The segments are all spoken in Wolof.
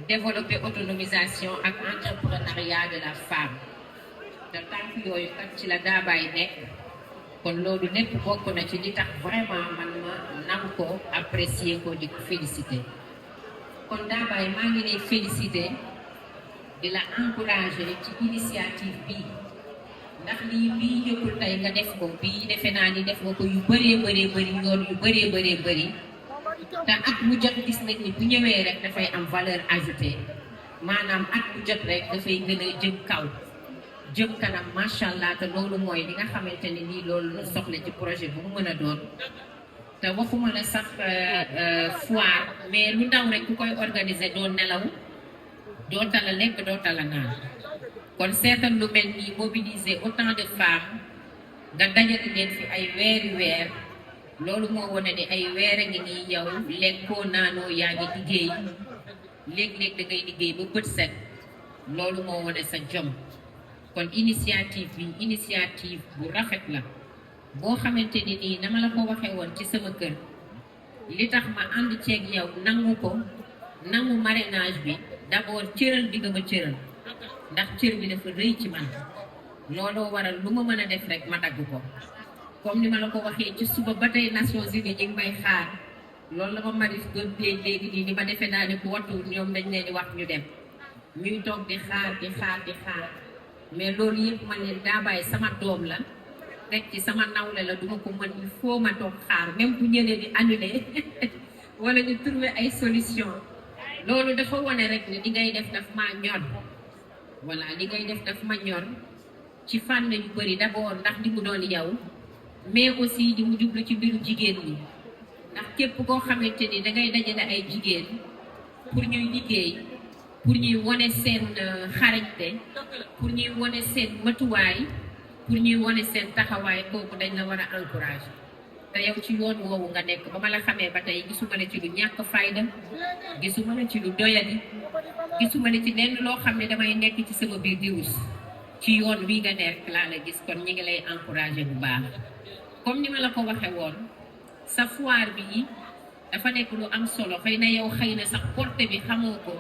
développer autonomisation ak entrepreneuriat de la femme te tànk yooyu kat ci la Daabaay nekk kon loolu lépp bokk na ci li tax vraiment man ma nangu ko apprécier ko di ko féliciter kon Daabaay maa ngi lay féliciter di la encourager ci initiative bii ndax lii bii yëppul tey nga def ko bii defe naa ni def nga ko yu bëree yoon yu bëree te at mu jot gis nañ ni bu ñëwee rek dafay am valeur ajoutée maanaam at mu jot rek dafay gën a jëm kaw jëm kanam macha allah te loolu mooy li nga xamante ni nii loolu la soxla ci projet bu mu mën a doon te waxuma la sax foire mais lu ndaw rek ku koy organiser doo nelaw doo tala lekk doo tala naan kon seetal lu mel nii mobiliser autant de femmes nga dajale leen fi ay weer loolu moo wane ni ay weer a ngi nii yow lekkoo naanoo yaa ngi liggéey léeg-léeg da ngay liggéey ba bët set loolu moo wane sa jom kon initiative bi initiative bu rafet la boo xamante ni nii dama la ko waxee woon ci sama kër li tax ma ànd ceeg yow nangu marrainage bi d'abord cëral bi nga ma cëral ndax cër bi dafa rëy ci man looloo waral lu ma mën a def rek ma dagg ko comme ni ma la ko waxee ci suba ba tey Nations Unies ñu ngi may xaar loolu la ma Maris doon léegi nii ni ma defee naa ne ku wattu ñoom dañ leen di wax ñu dem ñuy toog di xaar mais loolu yëpp man leen Daabaay sama doom la rek ci sama nawle la duma ko mën il faut ma toog xaar même bu ñëwee di annulé wala ñu trouver ay solution loolu dafa wane rek ne li ngay def daf maa ñor voilà li ngay def daf ma ñor ci fànn yu bëri d'abord ndax di mu doon yow mais aussi di mu jublu ci mbiru jigéen ñi ndax képp koo xamante ni dangay dajale ay jigéen pour ñuy liggéey pour ñuy wane seen xarañte pour ñuy wane seen matuwaay pour ñuy wane seen taxawaay kooku dañ la war a encourager te yow ci yoon woowu nga nekk ba ma la xamee ba tey gisuma la ci lu ñàkk fayda gisuma la ci lu doyadi gisuma la ci lenn loo xam ne damay nekk ci sama biir di rus ci yoon bii nga nekk laa la gis kon ñi ngi lay encourager bu baax comme ni ma la ko waxee woon sa foire bi dafa nekk lu am solo xëy na yow xëy na sax portée bi xamoo ko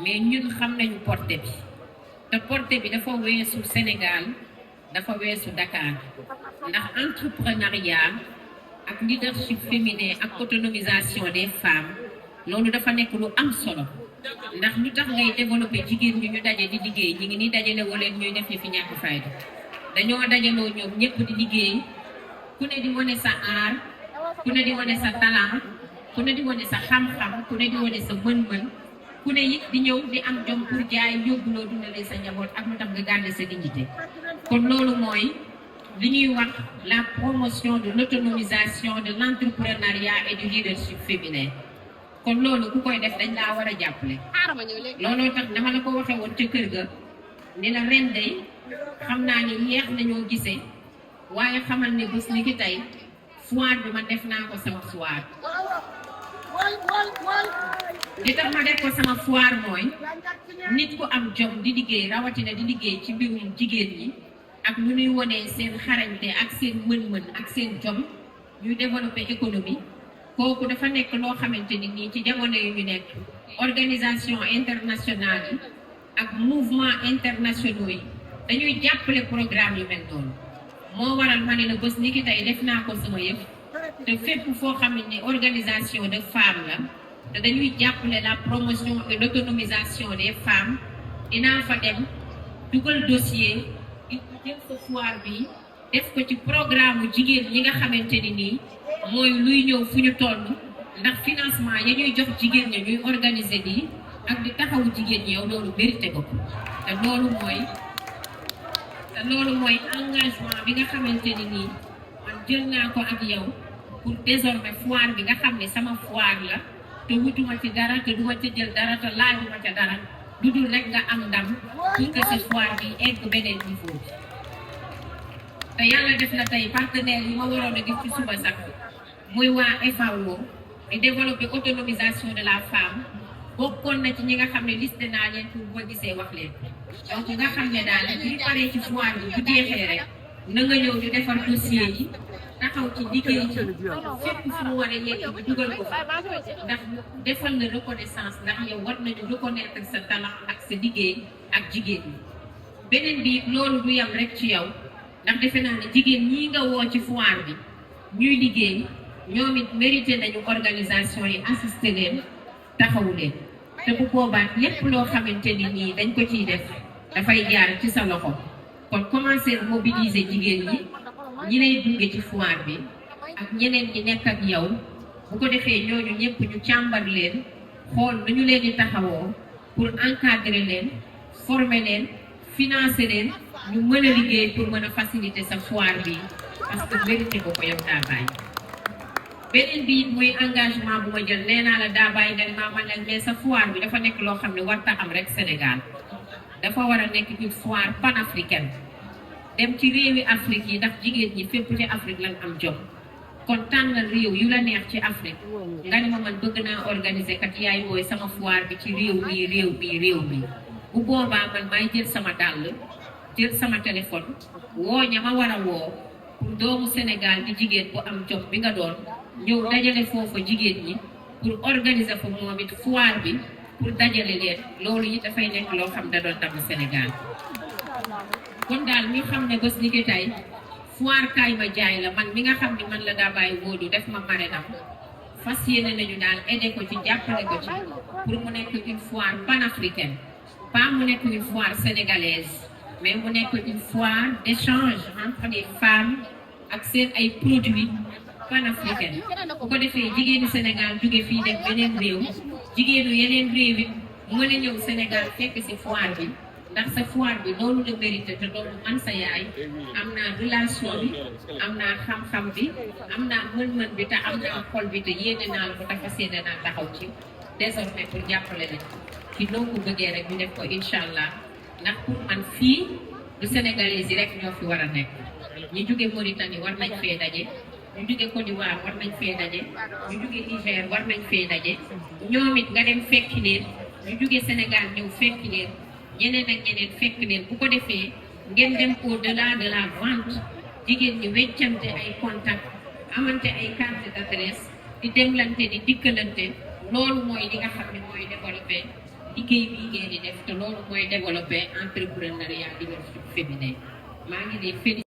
mais ñun xam nañu portée bi te portée bi dafa weesu Sénégal dafa weesu Dakar ndax entrepreneuriat ak leadership féminin ak autonomisation des femmes loolu dafa nekk lu am solo ndax ñu tax ngay développer jigéen ñi ñu daje di liggéey ñi ngi ni dajale waleen ñuy def fi ñàkk fayda dañoo dajaloo ñoom ñëpp di liggéey ku ne di wane sa art ku ne di wane sa talent ku ne di wane sa xam-xam ku ne di wane sa mën-mën ku ne it di ñëw di am jom pour jaay yóbbuloo dundalee sa njaboot ak lu tax nga garder sa dignité kon loolu mooy li ñuy wax la promotion de l'autonomisation de l'entrepreneuriat et du leadership féminin kon loolu ku koy def dañ laa war a jàppale looloo tax dama la ko waxee woon ca kër ga ni la ren day xam naa ni yeex nañoo gisee waaye xamal ne bés ni ki tey foire bi ma def naa ko sama foire li tax ma def ko sama foire mooy nit ku am jom di liggéey rawatina di liggéey ci mbirum jigéen ñi ak ñu ñuy wonee seen xarañte ak seen mën-mën ak seen jom ñuy développer économie kooku dafa nekk loo xamante ni nii ci jamono yu ñu nekk organisation internationale yi ak mouvement internationaux yi dañuy jàppale programme yu mel noonu moo waral ma ne la bés ni ki tey def naa ko sama yëf te fépp foo xam ne organisation de femmes la te dañuy jàppale la promotion et l'autonomisation des femmes dinaa fa dem dugal dossier di jël sa foire bi def ko ci programme jigéen ñi nga xamante ni nii mooy luy ñëw fu ñu toll ndax financement ya ñuy jox jigéen ñi ñuy organiser nii ak di taxawu jigéen ñi yow loolu mérité ko te loolu mooy engagement bi nga xamante ni nii man jël naa ko ak yow pour désormais foire bi nga xam ne sama foire la te wutuma ci dara te duma ci jël dara te laajuma ca dara du dul rek nga am ndam pour que sa foire bi egg beneen niveau bi te yàlla def na tey partenaires yi ma waroon a gis ci suba sax muy waa FAO di développer autonomisation de la femme bokkoon na ci ñi nga xam ne liste naa leen pour boo gisee wax leen donc nga xam ne daal li paree ci foire bi bu jeexee rek na nga ñëw ñu defar dossier yi taxaw ci liggéey ci fépp fu mu war a yegg bi dugal ko fa ndax defal na reconnaissance ndax yow war nañu reconnaître sa talent ak sa liggéey ak jigéen ñi beneen bi loolu du yam rek ci yow ndax defe naa ne jigéen ñii nga woo ci foire bi ñuy liggéey ñoom it mérité nañu organisation yi assister leen taxawu leen te bu boobaa lépp loo xamante ni nii dañ ko ciy def dafay jaar ci sa loxo kon commencer mobiliser jigéen ñi lay gunge ci foire bi ak ñeneen ñi nekk ak yow bu ko defee ñooñu ñëpp ñu càmbar leen xool nu ñu leen di taxawoo pour encadrer leen former leen financer leen ñu mën a liggéey pour mën a faciliter sa foire bi parce que vérité ko yow daa bàyyi beneen bi it muy engagement bu ma jël nee naa la daa bàyyi nga maa man mais sa foire bi dafa nekk loo xam ne war ta am rek Sénégal dafa war a nekk une foire panafricaine dem ci réewi Afrique yi ndax jigéen ñi fépp ci Afrique lan am jom kon tànnal réew yu la neex ci Afrique nga ne ma man bëgg naa organiser kat yaay wooy sama foire bi ci réew mi bu boobaa man maay jël sama dàll jël sama téléphone woo ña ma war a woo pour doomu Sénégal di jigéen bu am jom bi nga doon ñëw dajale foofa jigéen ñi pour organiser fa moom it foire bi pour dajale leen loolu it dafay nekk loo xam da doon tamu Sénégal kon daal ñu xam ne bés ni ki tey foire kaay ma jaay la man mi nga xam ni man la daa bàyyi wóodu def ma marenam fas yéene nañu daal aider ko ci jàppale ko ci pour mu nekk une foire panafricaine pas mu nekk une foire sénégalaise mais mu nekk une foire d'échange entre les femmes ak seen ay produits panafricains bu ko defee jigéenu Sénégal jóge fii dem beneen réew jigéenu yeneen réew it mën a ñëw Sénégal fekk ci foire bi ndax sa foire bi loolu la mérité te loolu man sa yaay am naa relation bi am naa xam-xam bi am naa mën-mën bi te am naa xol bi te yéene naa la ko dafa séene naa taxaw ci désormais pour jàppale leen ci noo ko bëggee rek ñu def ko incha allah ndax pour man fii du Sénégalais yi rek ñoo fi war a nekk ñu jóge Mauritanie war nañ fee daje ñu jóge Côte d'Ivoire war nañ fee daje ñu jóge Niger war nañ fee daje ñoom it nga dem fekki leen ñu jóge Sénégal ñëw fekki leen ñeneen ak ñeneen fekk leen bu ko defee ngeen dem au-delà de la vente jigéen ñi weccante ay contact amante ay carte d'adresse di demlante di dikkalante loolu mooy li nga xam ne mooy développé liggéey bii ngeen di def te loolu mooy développé entrepreneuriat leadership féminin maa ngi di félicité